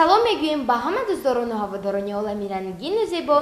Салом мегӯем ба ҳама дӯстдорону ҳаводорони олами рангину зебо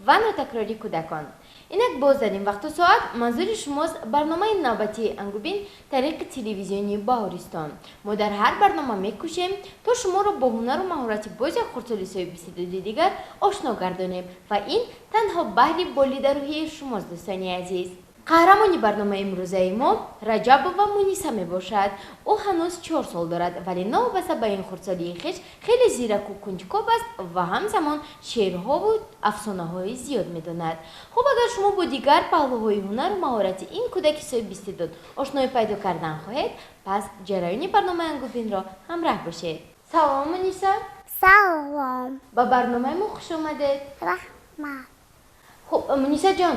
ва нотакрори кӯдакон. Инак боз дар ин вақту соат манзури шумост барномаи навбатии «Ангубин» тариқи телевизиони Баҳористон. Мо дар ҳар барнома мекӯшем, то шуморо бо ҳунару маҳорати боз як хурдсоли соҳибистеъдоди дигар ошно гардонем, ва ин танҳо баҳри болидарӯҳии шумост, дӯстони азиз. Қаҳрамони барномаи имрӯзаи мо Раҷабова Муниса мебошад. Ӯ ҳанӯз 4 сол дорад, вале новобаста ба ин хурдсолии хеш хеле зираку кунҷков аст ва ҳамзамон шеърҳову афсонаҳои зиёд медонад. Хуб, агар шумо бо дигар паҳлӯҳои ҳунару маҳорати ин кӯдаки соҳибистеъдод ошноӣ пайдо кардан хоҳед, пас ҷараёни барномаи «Ангубинро» ҳамраҳ бошед. Салом, Муниса! Салом. Ба барномаи мо хуш омадед. Раҳмат. Хуб, Мунисаҷон,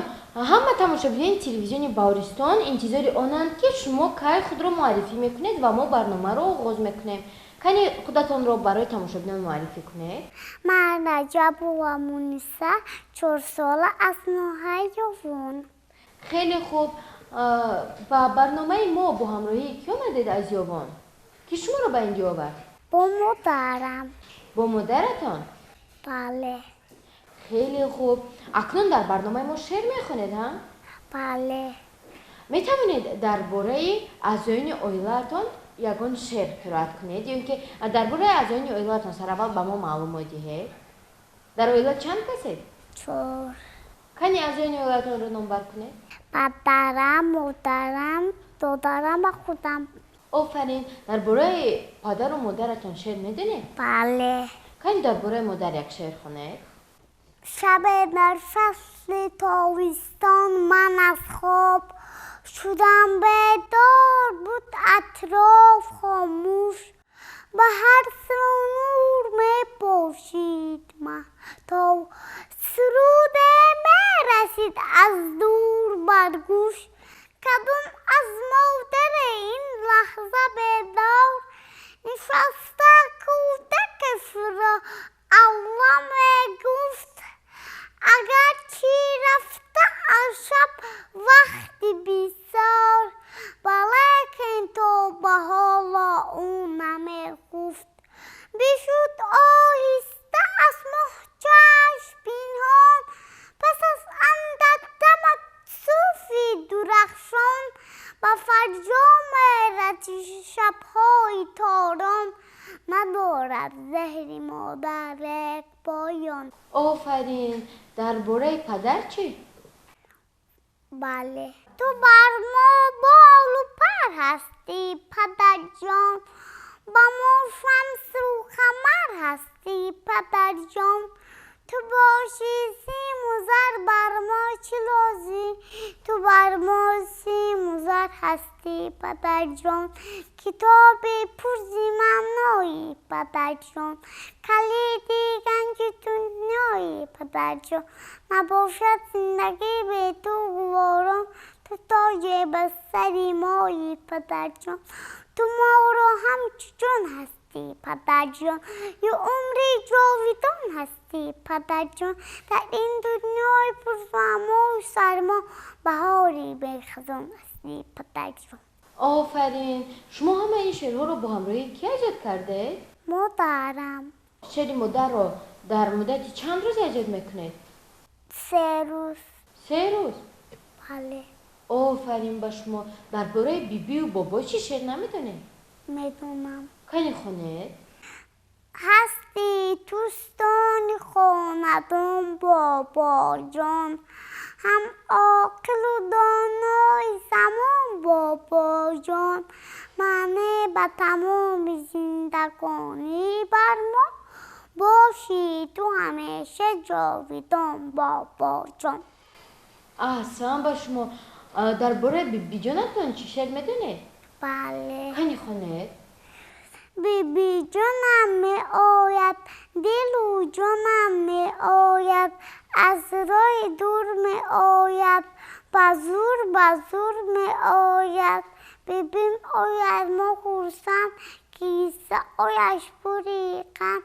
ҳама тамошобинони телевизиони Баҳористон интизори онанд, ки шумо кай худро муаррифӣ мекунед ва мо барномаро оғоз мекунем. Кани, худатонро барои тамошобинон муаррифӣ кунед. Ман Раҷабова Муниса, 4сола, аз ноҳияи Ёвон. Хеле хуб. Ба барномаи мо бо ҳамроҳии кӣ омадед аз Ёвон? Ки шуморо ба ин ҷо овард? Бо модарам. Бо модаратон? Бале. Хеле хуб. Акнун дар барномаи мо шеър мехонед, ҳа? Бале. Метавонед дар бораи аъзоёни оилаатон ягон шеър қироат кунед ё ин ки дар бораи аъзоёни оилаатон сараввал ба мо маълумот диҳед? Дар оила чанд касед? Чор. Кани, аъзоёни оилаатонро номбар кунед. Падарам, модарам, додарам ва худам. Офарин! Дар бораи падару модаратон шеър медонед? Бале. Кани, дар бораи модар як шеър хонед. Шабе дар фасли тобистон ман аз хоб шудам бедор, буд атроф хомӯш, ба ҳар су нур мепошид маҳтоб, суруде мерасид аз дур бар гӯш. Кадом аз модаре ин лаҳза бедор нишаста, кӯдакашро Алла мегуфт? Агарчи рафта аз шаб вақти бисёр, валекин то ба ҳоло ӯ намехуфт. Бишуд оҳиста аз моҳ чашм пинҳон, пас аз андак дамак суфи дурахшон. Ба фарҷом мерасиши шабҳои торон, надорад зеҳри модар як поён. Офарин! Дар бораи падар чӣ? Бале. Ту бар мо болу пар ҳастӣ, падарҷон, ба мо шамсу қамар ҳастӣ, падарҷон. Ту бошӣ симу зар, бар мо чӣ лозим? Ту бар мо симу зар ҳастӣ, падарҷон. Китоби пур зи маъноӣ, падарҷон, калиди ганҷи дунёӣ, падарҷон. Набошад зиндагӣ бе ту гуворо, ту тоҷе ба сари моӣ, падарҷон. Ту моро ҳамчу ҷон ҳастӣ, падарҷон, ю умри ҷовидон ҳастӣ, падарҷон. Дар ин дунёи пурғаму сармо баҳори бехазон ҳастӣ, падарҷон. Офарин! Шумо ҳама ин шеърҳоро бо ҳамроҳии кӣ эҷод кардед? Модарам. Шеъри модарро дар муддати чанд рӯз эҷод мекунед? 3 рӯз. 3 рӯз? Бале. Офарин ба шумо! Дар бораи бибию бобо чӣ, шеър намедонед? Медонам. Кани, хонед. Ҳастӣ тустони хонадон, бобоҷон, ҳам оқилу донои замон, бобоҷон. Маъне ба тамоми зиндагонӣ бар мо бошӣ ту ҳамеша ҷовидон, бобоҷон. Аҳсан ба шумо! Дар бораи бибиҷонатон чӣ, шеър медонед? Бале. Кани, хонед. Бибиҷонам меояд, дилу ҷонам меояд, аз роҳи дур меояд, ба зур, ба зур меояд. Бибим ояд, мо хурсанд, кисаояш пури қанд,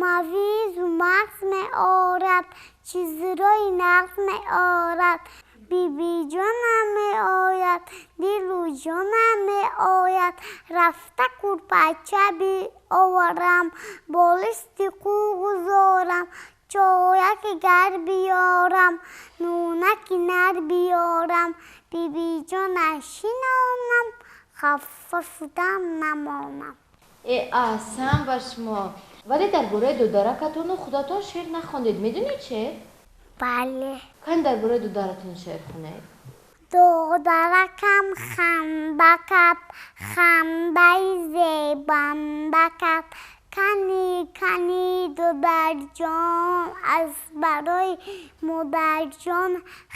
мавизу мағз меорад, чизрои нағз меорад. Бибиҷонам меояд, дилу ҷонам меояд. меояд. Рафта курпача биоварам, болишти қӯ гузорам, чояки гар биёрам, нунаки нар биёрам, бибиҷона шинонам, хафа шудам намонам. Э, аҳсан ба шумо. Вале дар бораи додаракатону худатон шеър нахондед. Медонед шеър? Бале. Кани дар бораи додаратон шеър хонед. Додаракам ханда кард, хандаи зебанда кард. Кани, кани, додарҷон, аз барои модарҷон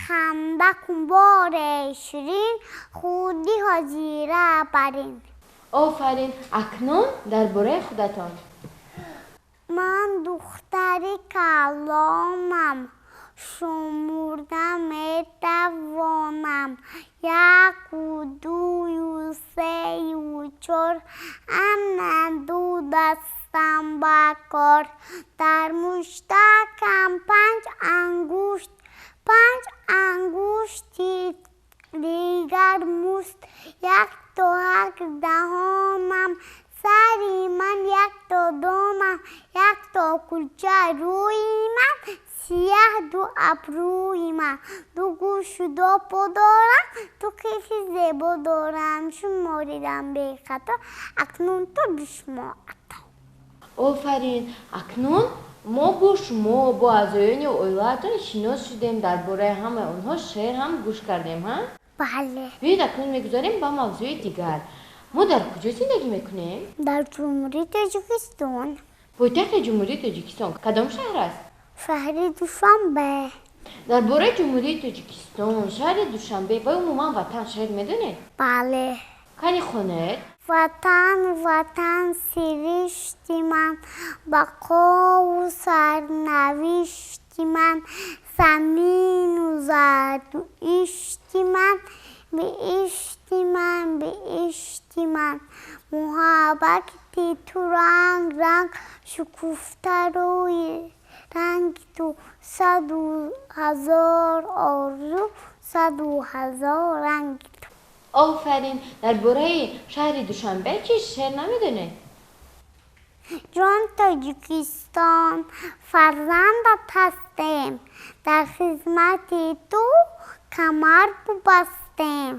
ханда кун боре ширин, худи ҳозира барин. Офарин. Акнун дар бораи худатон. Ман духтари калонам, шумурда метавонам. Яку, дую, сею, чор, ана ду дастам ба кор. Дар муштакам панҷ ангушт, панҷ ангушти дигар мушт. Якто ҳак даҳонам, сари ман якто домам, якто кулча рӯи ман, сияҳ ду абрӯи ман. Ду гӯшу ду по дорам, ду китфи зебо дорам. Шуморидам бехато, акнун ту бишумор ато. Офарин. Акнун мо бо шумо, бо аъзоёни оилаатон шинос шудем, дар бораи ҳамаи онҳо шеър ҳам гӯш кардем, ҳа? Бале. Биёед, акнун мегузарем ба мавзӯи дигар. Мо дар куҷо зиндагӣ мекунем? Дар Ҷумҳурии Тоҷикистон. Пойтахти Ҷумҳурии Тоҷикистон кадом шаҳр аст? Шаҳри Душанбе. Дар бораи Ҷумҳурии Тоҷикистон, шаҳри Душанбе ва умуман ватан шеър медонед? Бале. Кани хонед. Ватан, ватан, сиришти ман, бақову сарнавишти ман, замину зарду ишти ман, биҳишти ман, биҳишти ман. Муҳаббати ту ранг ранг, шукуфта рӯи ранги ту, саду ҳазор орзу, саду ҳазор ранги ту. Офарин. Дар бораи шаҳри Душанбе чӣ шеър намедонед? Ҷон Тоҷикистон, фарзандат ҳастем, дар хизмати ту камар бубастем.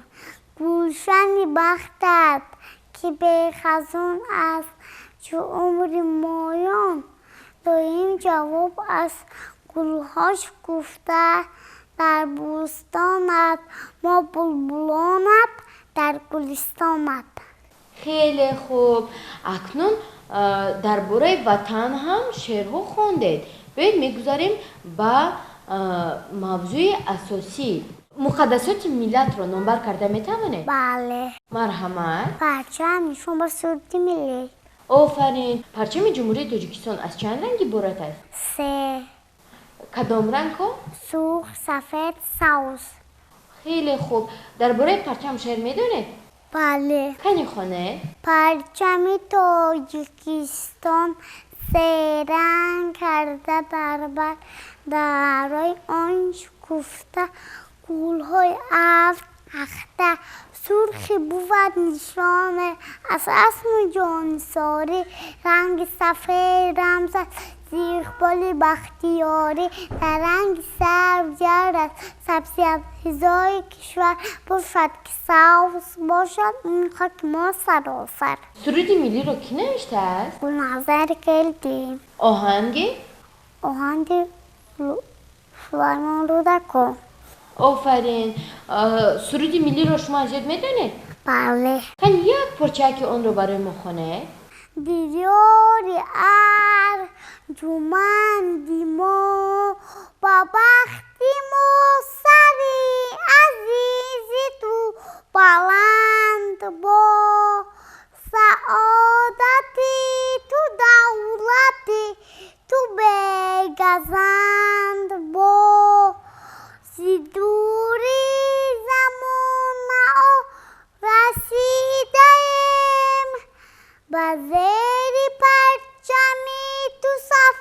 Гулшани бахтат, ки бехазон аст, чу умри моён доим ҷавоб аст. Гулҳо шукуфта дар бӯстонат, мо булбулонат дар гулистонат. Хеле хуб. Акнун дар бораи ватан ҳам шеърҳо хондед. Биёед, мегузарем ба мавзӯи асосӣ. Муқаддасоти миллатро номбар карда метавонед? Бале. Марҳамат. Парчам, нишон ва суруди миллӣ. Офарин. Парчами Ҷумҳурии Тоҷикистон аз чанд ранг иборат аст? Се. Кадом рангҳо? Сурх, сафед, сабз. Хеле хуб. Дар бораи парчам шеър медонед? Бале. Кани хонед. Парчами Тоҷикистон серанг карда дар бар, дарои он шукуфта гулҳои ҳафт ахта. Сурхӣ бувад нишоне аз азму ҷоннисорӣ, ранги сафед рамз аст зи иқболи бахтиёрӣ, дар ранги сабз ҷавҳар аст сабзи ҳизои кишвар. Бошад ки сабз бошад ин хоки мо саросар. Суруди миллиро кӣ навиштааст? Гулназар Келдӣ. Оҳанги? Оҳанги Сулаймон Рӯдаков. Офарин. Суруди миллиро шумо аз ёд медонед? Бале. Кани як порчаки онро барои мо хонед. Диёри арҷуманди мо, ба бахти мо сари азизи ту баланд бод. Саодати ту, давлати ту бегазанд бод. Зи дури замонао расидаем, ба зери парчами ту саф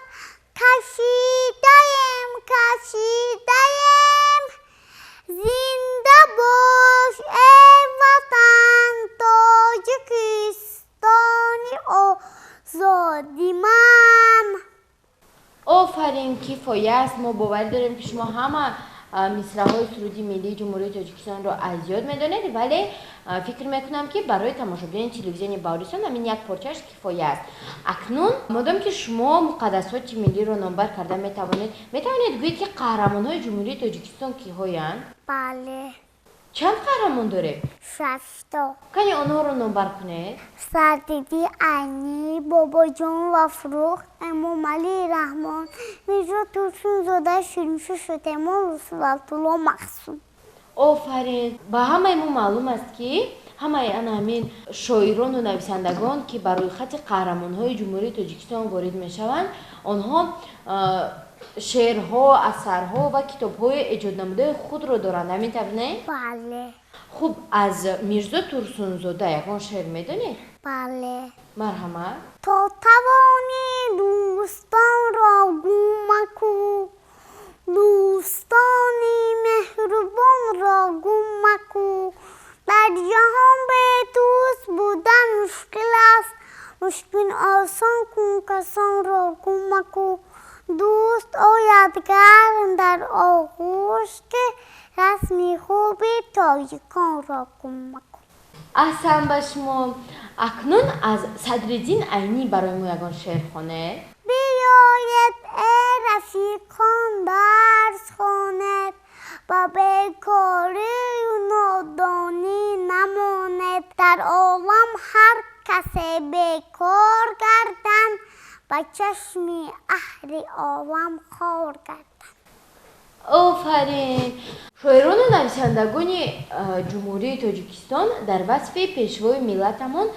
кашидаем, кашидаем. Зинда бош, эй ватан. Офарин, кифоя аст. Мо боварӣ дорем, ки шумо ҳама мисраҳои суруди миллии Ҷумҳурии Тоҷикистонро аз ёд медонед, вале фикр мекунам, ки барои тамошобинони телевизиони Баҳористон ҳамин як порчааш кифоя аст. Акнун, модом ки шумо муқаддасоти миллиро номбар карда метавонед, метавонед гӯед, ки қаҳрамонҳои Ҷумҳурии Тоҷикистон киҳоянд? Бале. Чанд қаҳрамон дорем? Шашто. Кани, онҳоро номбар кунед. Садриддин Айнӣ, Бобоҷон Ғафуров, Эмомалӣ Раҳмон, Мирзо Турсунзода, Шириншоҳ Шотемур, Русулатулло Маҳсум. Офарин! Ба ҳамаи мо маълум аст, ки ҳамаи ана ҳамин шоирону нависандагон, ки ба рӯйхати қаҳрамонҳои Ҷумҳурии Тоҷикистон ворид мешаванд, онҳо шеърҳо, асарҳо ва китобҳои эҷоднамудаи худро доранд. Ҳамин тавр, не? Бале. Хуб, аз Мирзо Турсунзода ягон шеър медонед? Бале. Марҳамат. То тавонӣ, дӯстонро гум макун, дӯстони меҳрубонро гум макун. Дар ҷаҳон бе дӯст будан мушкил аст, мушкил осон кун, касонро гум макун. Дӯст ояд гарм дар оғӯш, ки расми хуби тоҷиконро гум макун. Аҳсан ба шумо! Акнун аз Садриддин Айнӣ барои мо ягон шеър хонед. Биёед, эй рафиқон, дарс хонед, ба бекорию нодонӣ намонед. Дар олам ҳар касе бекор гардан, ба чашми аҳли олам хор гардан. Офарин! Шоирону нависандагони Ҷумҳурии Тоҷикистон дар васфи пешвои миллатамон,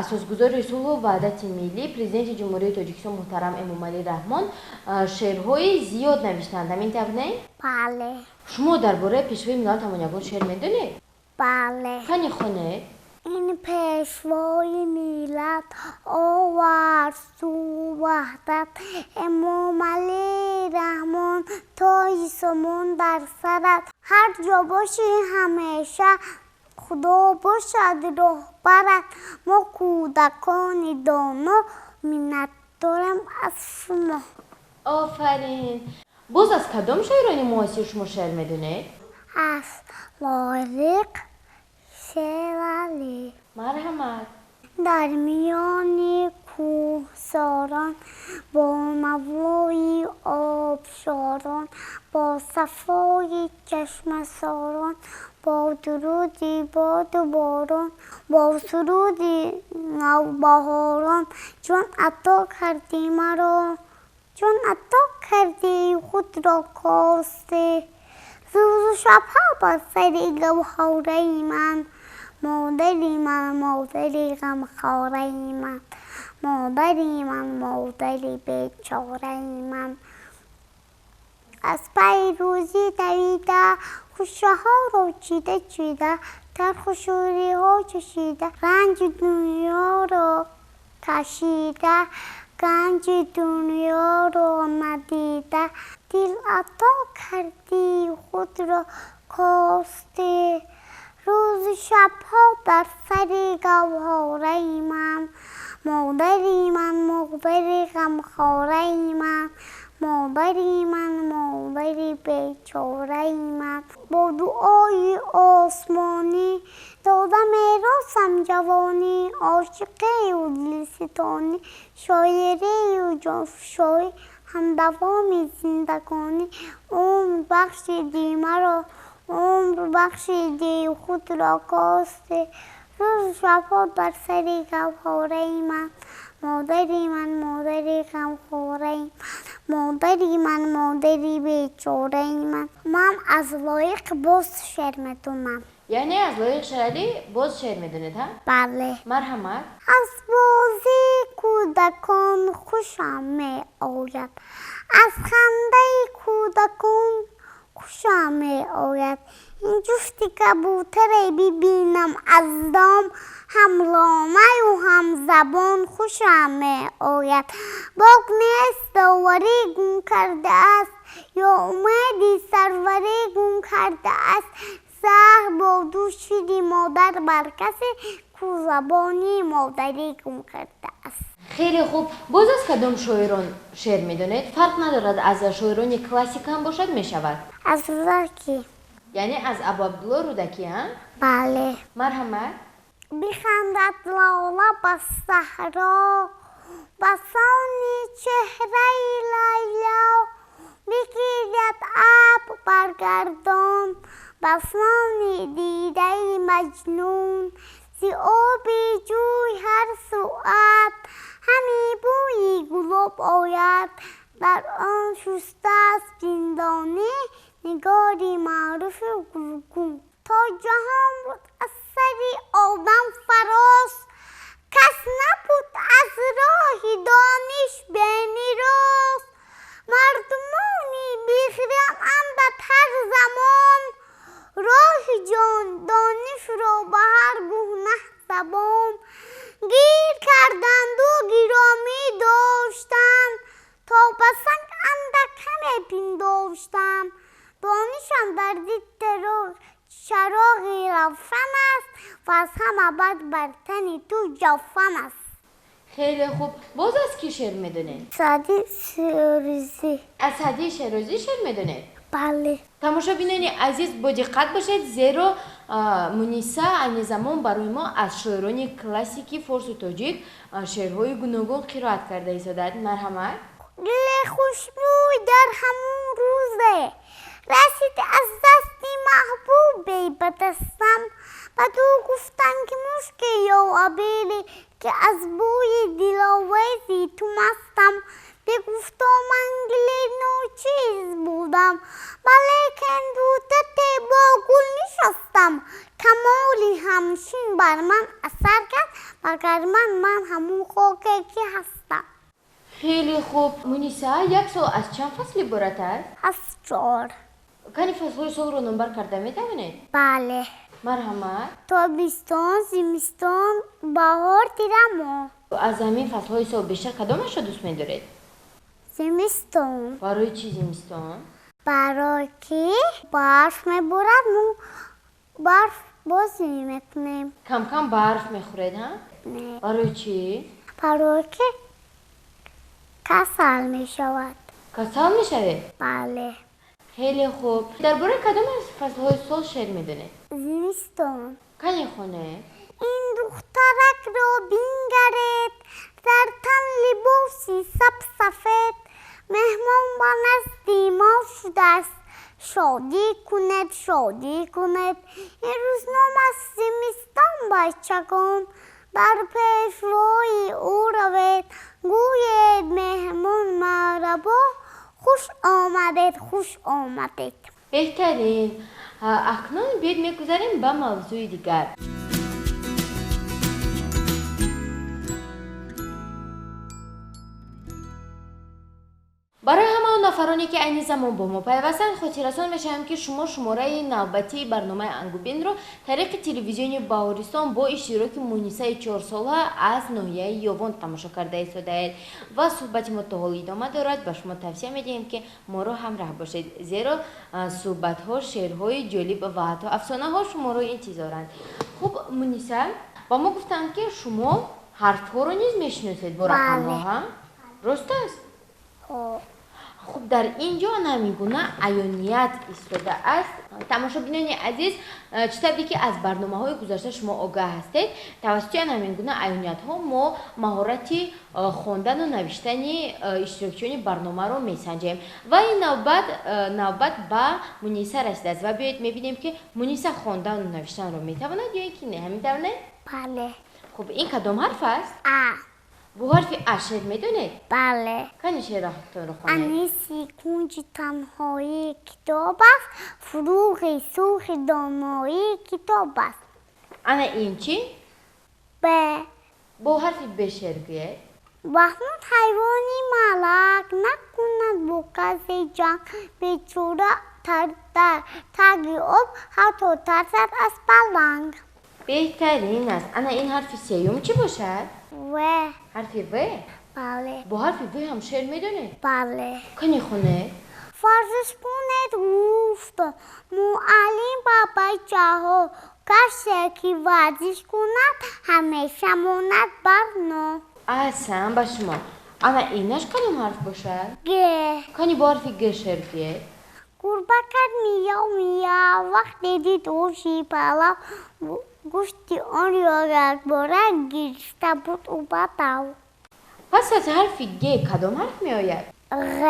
асосгузори сулҳу ваҳдати миллӣ, Президенти Ҷумҳурии Тоҷикистон муҳтарам Эмомалӣ Раҳмон шеърҳои зиёд навиштанд. Ҳамин тавр, не? Бале. Шумо дар бораи пешвои миллатамон ягон шеър медонед? Бале. Кани, хонед. Ин пешвои миллат овард сулҳу ваҳдат, Эмомалӣ Раҳмон, тоҷи сомон дар сарат. Ҳар ҷо бошӣ, ҳамеша Худо бошад роҳбарат. Мо, кӯдакони доно, миннатдорем аз шумо. Офарин! Боз аз кадом шоирони муосир шумо шеър медонед? Аз Лоиқ Шералӣ. Марҳамат. Дар миёни кӯҳсорон, бо навои обшорон, бо сафои чашмасорон, бо дуруди боду борон, бо суруди навбаҳорон, ҷон ато кардӣ маро, ҷон ато кардӣ, худро косте. Рӯзу шабҳо бар сари гавҳораи ман, модари ман, модари ғамхораи ман, модари ман, модари бечораи ман. Аз пайи рӯзӣ давида, хӯшаҳоро чида чида, талху шӯриҳо чашида, ранҷи дунёро кашида, ганҷи дунёро надида. Дил ато кардӣ, худро косте. Рӯзу шабҳо бар сари гавҳораи ман, модари ман, модари ғамхораи ман, модари ман, модари бечораи ман. Бо дуои осмонӣ дода меросам ҷавонӣ, ошиқию дилситонӣ, шоирию ҷонфишоӣ, ҳамдавоми зиндагонӣ. Умр бахшидӣ маро, умр бахшидӣ, худро косте. Рӯзу шабҳо бар сари гавҳораи ман, модари ман, модари ғамхораи ман, модари ман, модари бечораи ман. Ман аз Лоиқ боз шеър медонам. Яъне аз Лоиқ Шералӣ боз шеър медонед, ҳа? Бале. Марҳамат. Аз бозии кӯдакон хушам меояд, аз хандаи кӯдакон хушам меояд. Ин ҷуфти кабутаре бибинам аз дом, ҳам лонаю ҳам забон хушам меояд. Бок нест, доварӣ гум кардааст ё умеди сарварӣ гум кардааст. Заҳр бо ду шири модар бар касе ку забони модарӣ гум кардааст. Хеле хуб. Боз аз кадом шоирон шеър медонед? Фарқ надорад, аз шоирони классика ҳам бошад, мешавад. Аз Рӯдакӣ. Яъне аз Абу Абдулло Рӯдакӣ, а? Бале. Марҳамат. Бихандад лола ба саҳро, ба сони чеҳраи Лайло, бигирад абр баргардон ба сони дидаи Маҷнун. Зи оби ҷӯй ҳар соат ҳами бӯи гулоб ояд, дар он шустааст зиндонӣ нигори маъруфи гулгун. То ҷаҳон буд аз сари одам фароз, кас набуд аз роҳи дониш бемирос. Мардумони бехирам андад ҳар замон, роҳи ҷон донишро ба ҳар гуна забон. Гир карданду гиромӣ доштам, то ба санг андак каме пиндоштам. Донишам дар дид чароғи равшан аст ва аз ҳама бад бар тани ту ҷавфан аст. Хеле хуб. Боз аз кӣ шеър медонед? Саъди Шерозӣ. Аз Саъди Шерозӣ шеър медонед? Бале. Тамошобинони азиз, бо диққат бошед, зеро Муниса айни замон барои мо аз шоирони классики форсу тоҷик шеърҳои гуногун қироат карда истодааст. Марҳамат. Гули хушбӯй дар ҳамун рӯзе расид аз дасти маҳбубе ба дастам. Ба ту гуфтам, ки мушке ё абере, ки аз бӯи диловези ту мастам. Бигуфто ман гули ночиз будам, валекин дутате бо гул нишастам. Камоли ҳамшин бар ман асар кард, магар ман ҳамун хоке ки ҳастам. Хеле хуб. Муниса, як сол аз чанд фасл иборат аст? Аз 4. Кани фаслҳои солро номбар карда метавонед? Бале. Марҳамат. Тобистон, зимистон, баҳор, тирамоҳ. Аз ҳамин фаслҳои сол бештар кадомашро дӯст медоред? Зимистон. Барои чӣ зимистон? Барои ки барф меборад, мо барф бозӣ мекунем. Кам-кам барф мехӯред, ҳа? Не. Барои чӣ? Барои ки касал мешавад. Касал мешавед? Бале. Хеле хуб. Дар бораи кадом аз фаслҳои сол шеър медонед? Зимистон. Кани хоне? Ин духтаракро бингаред, дар тан либоси сабсафед, меҳмон ба назди мо шудааст. Шодӣ кунед, шодӣ кунед. Ин рӯзном аст зимистон, бачагон, дар пешвои ӯ равед. Гӯед меҳмон марабо, хуш омадед, хуш омадед. Беҳтарин. Акнун биёед мегузарем ба мавзӯи дигар. Барои ҳама он нафароне, ки айни замон бо мо пайвастанд, хотиррасон мешавем, ки шумо шумораи навбатии барномаи Ангубинро тариқи телевизиони Баҳористон бо иштироки Мунисаи 4-сола аз ноҳияи Ёвон тамошо карда истодаед ва суҳбати мо то ҳол идома дорад. Ба шумо тавсия медиҳем, ки моро ҳамраҳ бошед, зеро суҳбатҳо, шеърҳои ҷолиб ва ҳатто афсонаҳо шуморо интизоранд. Хуб, Муниса, ба мо гуфтанд, ки шумо ҳарфҳоро низ мешиносед бо рақамҳо, ҳа? Рост аст? Хоб. Хуб, дар ин ҷо ҳамин гуна аёният истодааст. Тамошобинони азиз, чӣ тавре ки аз барномаҳои гузашта шумо огаҳ ҳастед, тавассути ҳамин гуна аёниятҳо мо маҳорати хондану навиштани иштирокчиёни барномаро месанҷем. Ва ин навбат ба Муниса расидааст ва биёед мебинем, ки Муниса хондану навиштанро метавонад ё ин ки не. Ҳамин тавр не? Бале. Хуб, ин кадом ҳарф аст? А. Бо ҳарфи А шеър медонед? Бале. Кани шеърҳоятонро хонед? Аниси кунҷи танҳоӣ китоб аст, фурӯғи сурхи доноӣ китоб аст. Ана ин чӣ? Б. Бо ҳарфи Б шеър гӯед. Маҳмуд ҳайвони малак накунад бо касе ҷанг, бечора дар таги об ҳатто тарсад аз паланг. Беҳтарин аст. Ана ин ҳарфи сеюм чӣ бошад? В. Ҳарфи В? Бале. Бо ҳарфи В ҳам шеър медонед? Бале. Кани хонед? Варзиш кунед гуфт муаллим ба бачаҳо, Касе ки варзиш кунад, ҳамеша монад барно. Аҳсан ба шумо. Ана инаш кадом ҳарф бошад? Г. Кани бо ҳарфи Г шеър гӯед. Гурба кард мияв мияв, вақте дид оши палав, гӯшти онро якбора гирифта буд ӯ ба дав. Пас аз ҳарфи Г кадом ҳарф меояд? Ғ.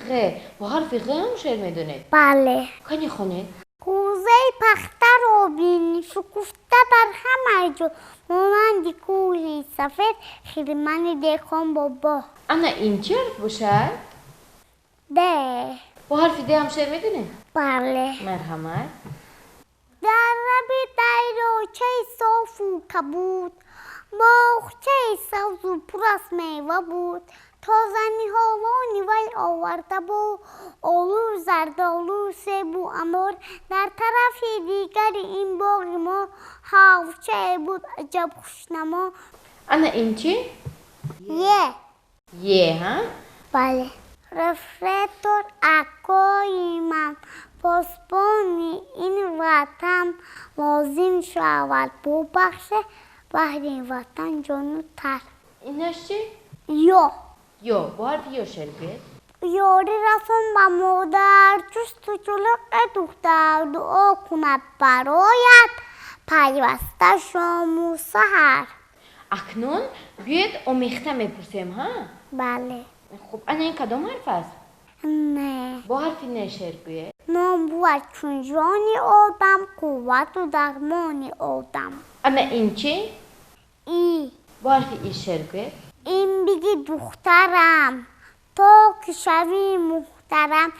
Ғ. Бо ҳарфи Ғ ҳам шеър медонед? Бале. Кани хонед. Кӯзаи пахтаро бин, шукуфта дар ҳама ҷо, монанди кӯҳи сафед, хирмани деҳқон бобо. Ана ин чӣ ҳарф бошад? Д. Бо ҳарфи Д ҳам шеър медонед? Бале. Марҳамат. Дар лаби дарёчаи софу кабуд, боғчаи сабзу пур аз мева буд. Тозаниҳолони вай оварда буд олу, зардолу, себу анор. Дар тарафи дигари ин боғи мо ҳавзчае буд аҷаб хушнамо. Ана ин чӣ? Е. Е, ҳа? Бале. Рефлектор акои ман, посбони ин ватан, лозим шавад бубахше баҳри ватан ҷону тар. Инаш чӣ? Ё. Ё. Бо ҳарфи ё шеър гӯед. Ёрӣ расон ба модар, чусту чулуқи духтар, дуо кунад бароят пайваста шому саҳар. Акнун биёед омехта мепурсем, ҳа? Бале. Хуб, ана ин кадом ҳарф аст? Н. Бо ҳарфи Н шеър гӯед. Ном бувад чун ҷони одам, қуввату дармони одам. Ана ин чӣ? И. Бо ҳарфи И шеър гӯед. Ин биги духтарам, то ки шави муҳтарам,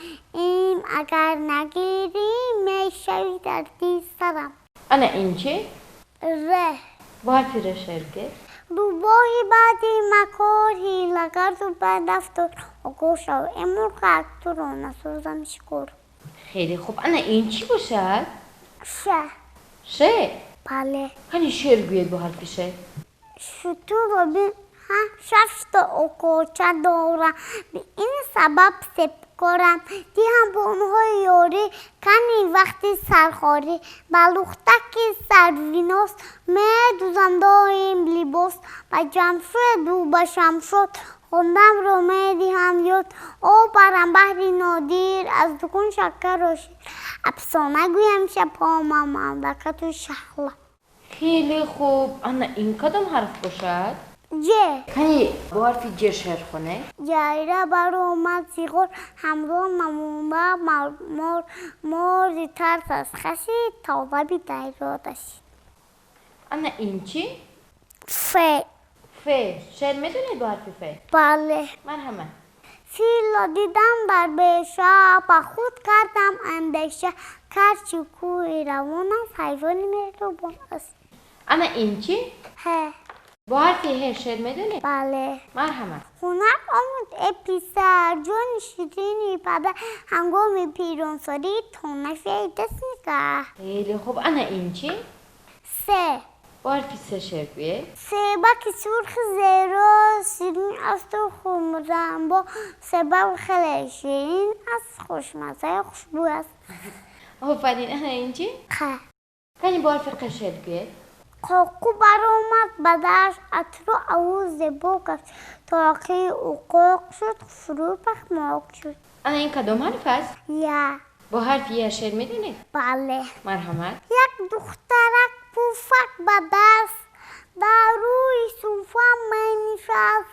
ин агар нагирӣ, мешавӣ дарди сарам. Ана ин чӣ? Р. Бо ҳарфи Р шеър гӯед. Рӯбоҳи баъди макор, ҳилагарду бадафтор, огоҳ шав, э мурғак, туро насозам шикор. Хеле хуб. Ана ин чӣ бошад? Ш. Ш? Бале. Кани шеър гӯед бо ҳарфи Ш. Шутурро бин, ҳа, шашто окоча дорам, бе ин сабаб себкорам, диҳам бо онҳо ёрӣ, кани вақти сархорӣ, ба лухтаки сарвинос медузам доим либос, ба Ҷамшеду ба Шамшод хондамро медиҳам ёд, об барам баҳри нодир, аз дукон шакарро шир, афсона гӯям шабҳо ман мамлакату шаҳла. Хеле хуб. Ана ин кадом ҳарф бошад? Ҷ. Кани бо ҳарфи Ҷ шеър хонед. Ҷайра баромад зиғор, ҳамроҳ намонда мор, мори тарс аз хашид, то лаби дарё дашид. Ана ин чӣ? Ф. Ф. Шеър медонед бо ҳарфи Ф? Бале. Марҳамат. Филро дидам дар беша, ба худ кардам андеша, карчи кӯҳи равон аст, ҳайвони меҳрубон аст. Ана ин чӣ? Ҳ. Бо ҳарфи Ҳ шеър медонед? Бале. Марҳамат. Ҳунар омӯд э писар, ҷони ширини падар, ҳангоми пиронсолӣ то нашавӣ даст нигаҳ. Хеле хуб. Ана ин чӣ? С. Бо ҳарфи С шеър гӯед. Себаки сурхи зеро ширин асту хумрамбо, себак хеле ширин аст, хушмаззаю хушбӯй аст. Офарин. Ана ин чӣ? Қ. Кани бо ҳарфи Қ шеър гӯед. Қоқу баромад ба дашт, атру аву зебо гашт, тоқи уқоқ шуд, фурӯ пахмоқ шуд. Ана ин кадом ҳарф аст? Я. Бо ҳарфи Я шеър медонед? Бале. Марҳамат. Як духтарак пуфак ба даст, дар рӯи суфа менишаст,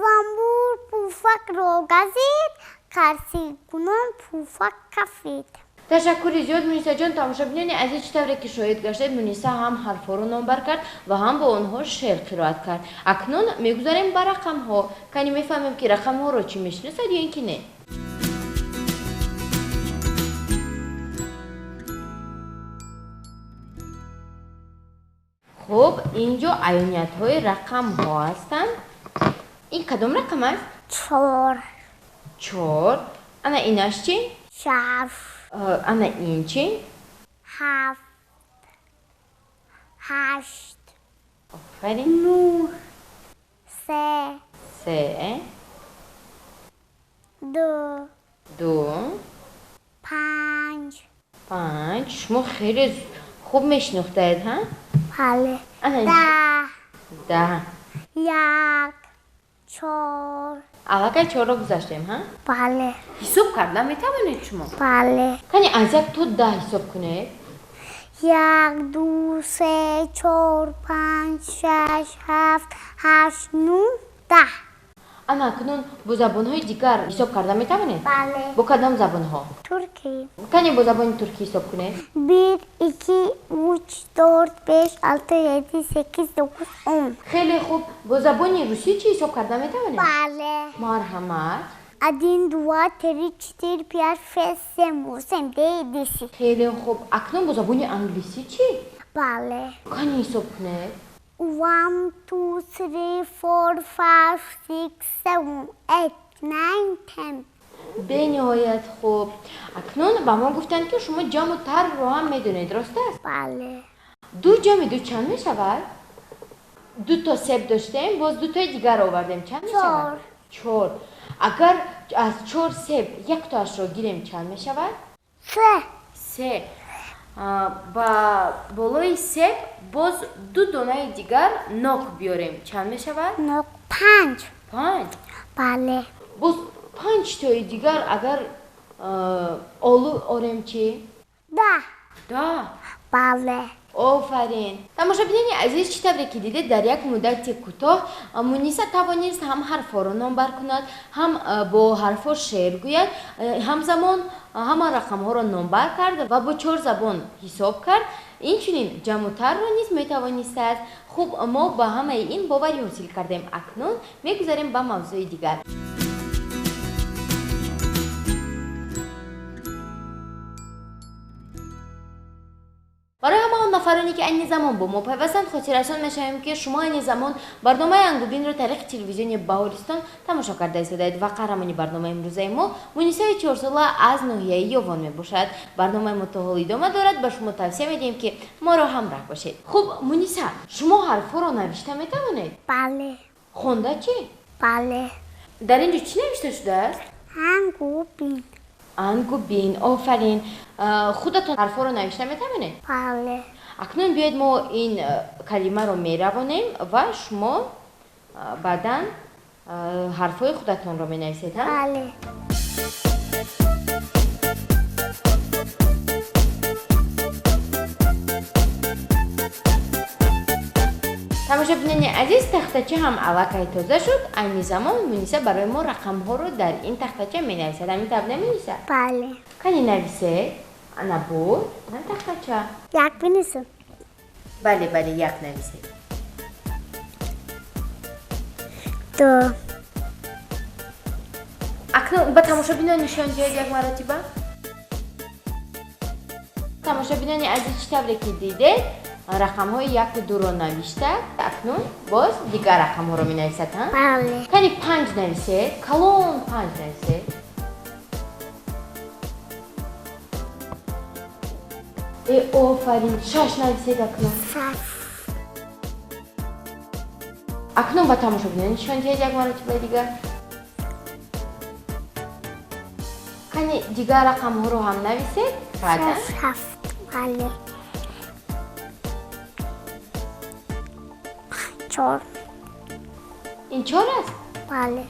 занбур пуфакро газид, карсикунон пуфак кафид. Ташаккури зиёд, Мунисаҷон. Тамошобинони азиз, чӣ тавре ки шоҳид гаштед, Муниса ҳам ҳарфҳоро номбар кард ва ҳам бо онҳо шеър қироат кард. Акнун мегузарем ба рақамҳо. Кани мефаҳмем, ки рақамҳоро чӣ мешиносад ё ин ки не. Хуб, инҷо аёниятҳои рақамҳо ҳастанд. Ин кадом рақам аст? Чор. Чор. Ана инаш чӣ? Шаш. Ана ин чӣ? Ҳафт. Ҳашт. Офарин. Нӯҳ. Се. Се. Ду. Ду. Панҷ. Панҷ. Шумо хеле Хуб мешинохтаед, ҳа? Бале. 10. 10. 1, 4. Аллакай 4-ро гузаштем, ҳа? Бале. Ҳисоб карда метавонед шумо? Бале. Кани аз 1 то 10 ҳисоб кунед. 1, 2, 3, 4, 5, 6, 7, 8, 9, 10. Ана акнун бо забонҳои дигар ҳисоб карда метавонед? Бале. Бо кадом забонҳо? Туркӣ. Кани бо забони туркӣ ҳисоб кунед? 1, 2, 3, 4, 5, 6, 7, 8, 9, 10. Хеле хуб. Бо забони русӣ чӣ ҳисоб карда метавонед? Бале. Марҳамат. 1, 2, 3, 4, 5, 6, 7, 8, 9, 10. Хеле хуб. Акнун бо забони англисӣ чӣ? Бале. Кани ҳисоб кунед? 1, 2, 3, 4, 5, 6, 7, 8, 9, 10. Бениҳоят хуб. Акнун ба мо гуфтанд, ки шумо ҷамъу тарҳро ҳам медонед, рост аст? Бале. 2 ҷамъи 2 чанд мешавад? 2 то себ доштем, боз 2 тои дигар овардем, чанд мешавад? 4. 4. Агар аз 4 себ як тоашро гирем, чанд мешавад? 3. 3. Ба болои себ боз 2 донаи дигар нок биёрем, чанд мешавад? Нок 5. 5? Бале. Боз 5 тои дигар агар олу орем чӣ? 10. 10. Бале. Офарин. Тамошобинони азиз, чӣ тавре ки дидед, дар як муддати кӯтоҳ Муниса тавонист ҳам ҳарфҳоро номбар кунад, ҳам бо ҳарфҳо шеър гӯяд, ҳамзамон ҳама рақамҳоро номбар кард ва бо 4 забон ҳисоб кард. Инчунин ҷамъу тарҳро низ метавонистааст. Хуб, мо ба ҳамаи ин боварӣ ҳосил кардем. Акнун мегузарем ба мавзӯи дигар. Барои ҳама он нафароне, ки айни замон бо мо пайвастанд, хотиррасон мешавем, ки шумо айни замон барномаи Ангубинро тариқи телевизиони Баҳористон тамошо карда истодаед ва қаҳрамони барномаи имрӯзаи мо Мунисаи 4сола аз ноҳияи Ёвон мебошад. Барномаи мо то ҳол идома дорад, ба шумо тавсия медиҳем, ки моро ҳамроҳ бошед. Хуб, Муниса, шумо ҳарфҳоро навишта метавонед? Бале. Хонда чӣ? Бале. Дар ин ҷо чӣ навишта шудааст? Ангубин. Ангубин. Офарин. Худатон ҳарфҳоро навишта метавонед? Бале. Акнун биёед мо ин калимаро меравонем ва шумо баъдан ҳарфҳои худатонро менависед, ҳа? Бале. Тамошобинони азиз, тахтача ҳам аллакай тоза шуд. Айни замон Муниса барои мо рақамҳоро дар ин тахтача менависад. Ҳамин тавр не, Муниса? Бале. Кани нависед? Ана буд, ана тахтача. 1 бинависам. Бале, бале, 1 нависед. 2. Акнун ба тамошобинон нишон диҳед як маротиба. Тамошобинони азиз, чӣ тавре ки дидед, рақамҳои 1 2-ро навишта. Акнун боз дигар рақамҳоро менависад, ҳа? Бале. Кани 5 нависед, калон 5 нависед. Офарин, 6 нависед акнун. 6. Акнун ба тамошобинон нишон диҳед як маротиба дигар. Кани дигар рақамҳоро ҳам нависед, баъдан. 6, 7, бале. 4. Ин 4 аст? Бале.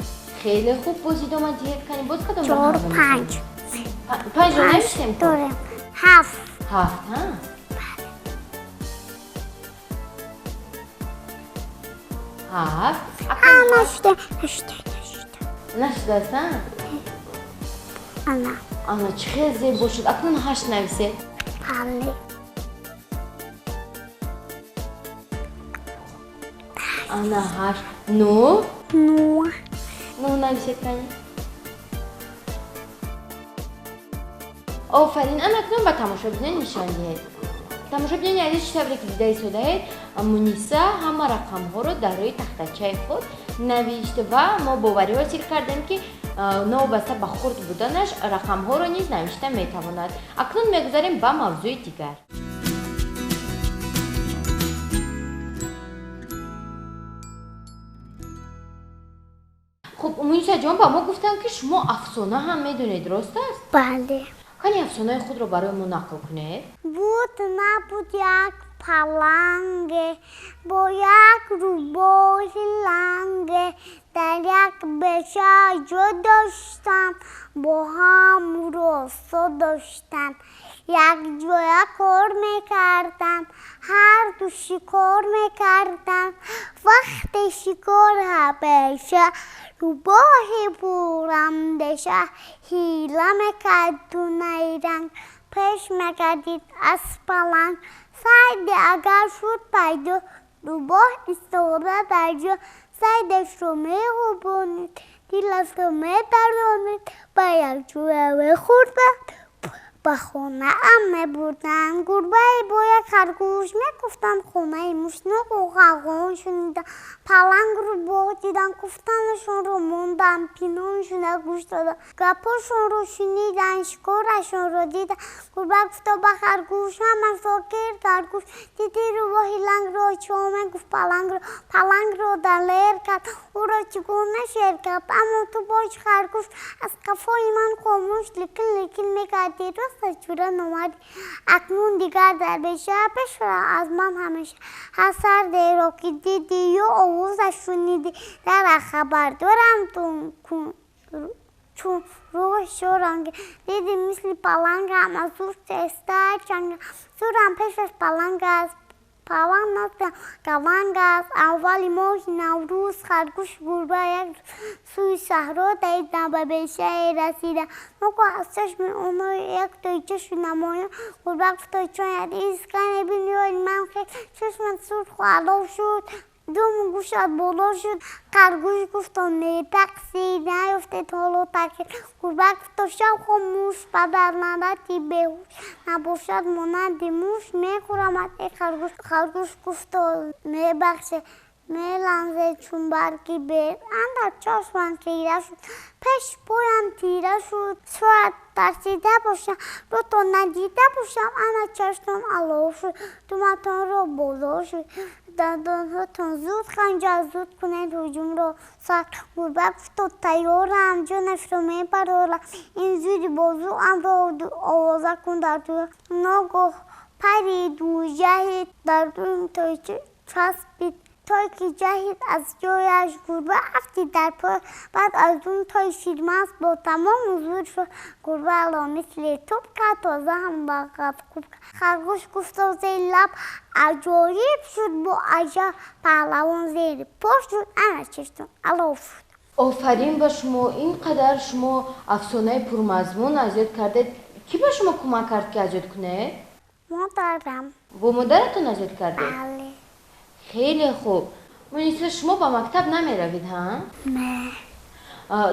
Хеле хуб, боз идома диҳед. Кани боз кадом 4, рақамро 5. 5-ро навиштем ку? Дорем. 7. 7, ҳа? Бале. 7. А, нашуда, нашуда, нашуда. Нашудааст, ҳа? Ана. Ана, чӣ хел зебо шуд. Акнун 8 нависед. Бале. Ана 8. 9. 9. 9 нависед кани. Офарин. Ана акнун ба тамошобинон нишон диҳед. Тамошобинони азиз, чӣ тавре ки дида истодаед, Муниса ҳама рақамҳоро дар рӯи тахтачаи худ навишт ва мо боварӣ ҳосил кардем, ки новобаста ба хурд буданаш рақамҳоро низ навишта метавонад. Акнун мегузарем ба мавзӯи дигар. Хуб, Мунисаҷон, ба мо гуфтанд, ки шумо афсона ҳам медонед, рост аст? Бале. Кани афсонаи худро барои мо нақл кунед. Буд набуд як паланге бо як рӯбоҳи ланге, дар як беша ҷо доштанд, бо ҳам росо доштанд, якҷоя кор мекарданд, ҳарду шикор мекарданд. Вақте шикор ҳамеша рӯбоҳи пурандеша ҳила мекарду найранг пеш мегардид аз паланг. Сайде агар шуд пайдо, рӯбоҳ истода дар ҷо, сайдашро меҳубонид, дилашро медаронид, ба якҷоя мехӯрданд, ба хонаам мебурданд. Гурбае бо як харгӯш мегуфтанд, хонаи муш ногоҳ ғавғон шуниданд. Паланг рӯбоҳ дидан, гуфтанашонро монданд, пинҳон шуда гӯш доданд, гапҳошонро шуниданд, шикорашонро диданд. Гурба гуфто ба харгӯш, ҳамашро кир дар гӯш. Диди рӯбоҳи лангро, чӣ мегуфт палангро, палангро далер кард, ӯро чӣ гуна шер кард. Аммо ту бош харгӯш, аз қафои ман хомӯш, лекин лекин мекардӣ, рост аз ҷура номардӣ. Акнун дигар дар беша пешра аз ман ҳамеша. Ҳар сардеро ки дидӣ ё овозаш шунидӣ, дара хабар дорам чун рӯҳи шоранге. Диди мисли палангам, аз ӯ тезтар чангам, зурам пеш аз паланг аст, паланг наздам гаванг аст. Аввали моҳи Наврӯз харгӯшу гурба як сӯи саҳро давиданд, ба бешае расиданд. Ногоҳ аз чашми онҳо як тойча шуд намоён. Гурба гуфт: тойчоят искане бин, ёри ман хел, чашмат сурху алов шуд, думу гӯшат боло шуд. Харгӯш гуфто: метақсид, наёфтед ҳоло такир. Гурба гуфто: шав хомӯш, падар лаънати беҳуш, набошад монанди муш, мехӯрамат эй харгӯш. Харгӯш гуфто: мебахше, меланзе чун барги бед, андар чашмам хира шуд, пеши поям тира шуд. Шояд тарсида бошам, рӯто надида бошам, ана чашмам алов шуд, думатонро боло шуд, дандонҳотон зуд ханҷар, зуд кунед ҳуҷумро сар. Гурба гуфто: тайёрам, ҷонашро мебарорам, ин зури бозуамро овоза кун дар ту. Ногоҳ париду ҷаҳид, дар думи тойча часпид. Той ки ҷаҳид аз ҷояш, гурба афтид дар пой. Баъд аз он той ширмаст бо тамому зур шуд, гурбаро мисли тӯб кард, тоза ҳам ба қафкӯб кард. Харгӯш гуфто зери лаб: аҷоиб шуд бо аҷаб, паҳлавон зери по шуд, ана чиштон алов шуд. Офарин ба шумо, ин қадар шумо афсонаи пурмазмун аз ёд кардед. Кӣ ба шумо кӯмак кард, ки аз ёд кунед? Модарам. Бо модаратон аз ёд кардед? Бале. Хеле хуб. Муниса, шумо ба мактаб намеравед, ҳа? Не.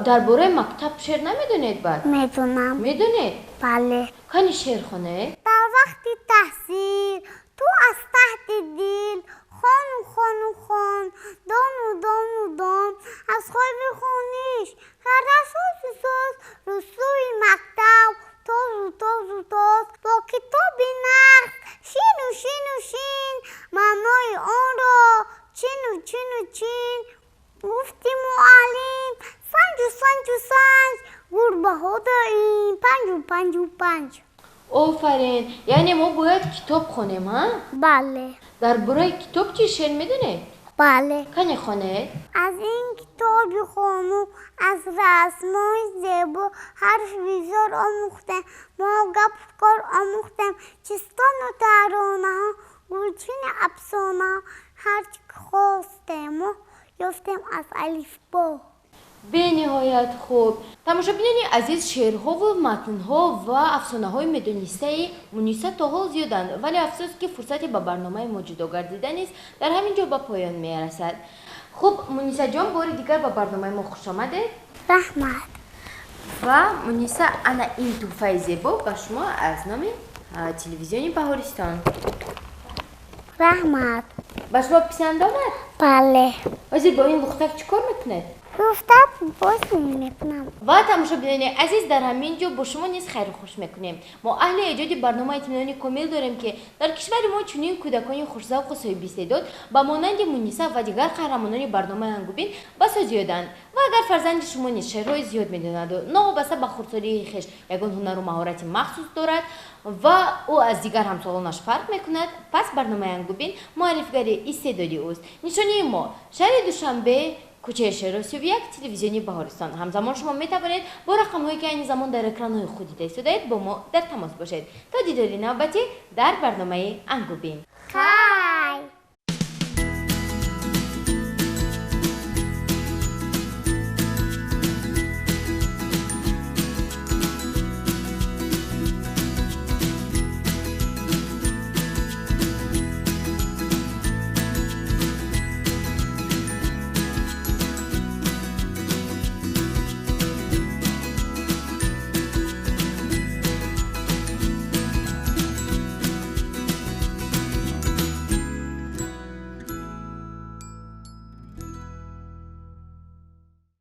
Дар бораи мактаб шеър намедонед баъд? Медонам. Медонед? Бале. Кани шеър хонед? Дар вақти таҳсил ту аз таҳти дил хону хону хон, дону дону дон, аз хоби хониш карда созу соз, рӯсӯи мактаб тозу тозу тоз, бо китоби нағз шину шину шин, маънои онро чину чину чин. Гуфти муаллим: санҷу санҷу санҷ, гурбаҳо доим панҷу панҷу панҷ. Офарин! Яъне мо бояд китоб хонем, ҳа? Бале. Дар бораи китоб чӣ шеър медонед? Бале. Кане хонед? Аз ин китоби хону, аз расмҳои зебо, ҳарфи бисёр омӯхтем, мо гапу кор омӯхтем, чистону таронаҳо, гулчини афсонаҳо, ҳарчи ки хостем мо ёфтем аз алифбо. Бениҳоят хуб. Тамошобинони азиз, шеърҳову матнҳо ва афсонаҳои медонистаи Муниса то ҳол зиёданд, вале афсӯс, ки фурсате ба барномаи мо ҷудо гардида низ дар ҳамин ҷо ба поён мерасад. Хуб, Мунисаҷон, бори дигар ба барномаи мо хушомадед. Раҳмат. Ва Муниса, ана ин тӯҳфаи зебо ба шумо аз номи телевизиони Баҳористон. Раҳмат. Ба шумо писанд омад? Бале. Ҳозир бо ин лухтак чӣ кор мекунед? Гуфта боз мекунам. Ва тамошобинони азиз, дар ҳамин ҷо бо шумо низ хайру хуш мекунем. Мо аҳли эҷоди барнома итминони комил дорем, ки дар кишвари мо чунин кӯдакони хушзавқу соҳибистеъдод ба монанди Муниса ва дигар қаҳрамонони барномаи Ангубин басо зиёданд. Ва агар фарзанди шумо низ шеърҳои зиёд медонаду новобаста ба хурдсолии хеш ягон ҳунару маҳорати махсус дорад ва ӯ аз дигар ҳамсолонаш фарқ мекунад, пас барномаи Ангубин муаррифгари истеъдоди ӯст. Нишонии мо: шаҳри Душанбе, кӯчаи Шеросиёб 1, телевизиони Баҳористон. Ҳамзамон шумо метавонед бо рақамҳое, ки айни замон дар экранҳои худ дида истодаед, бо мо дар тамос бошед. То дидори навбатӣ дар барномаи Ангубин.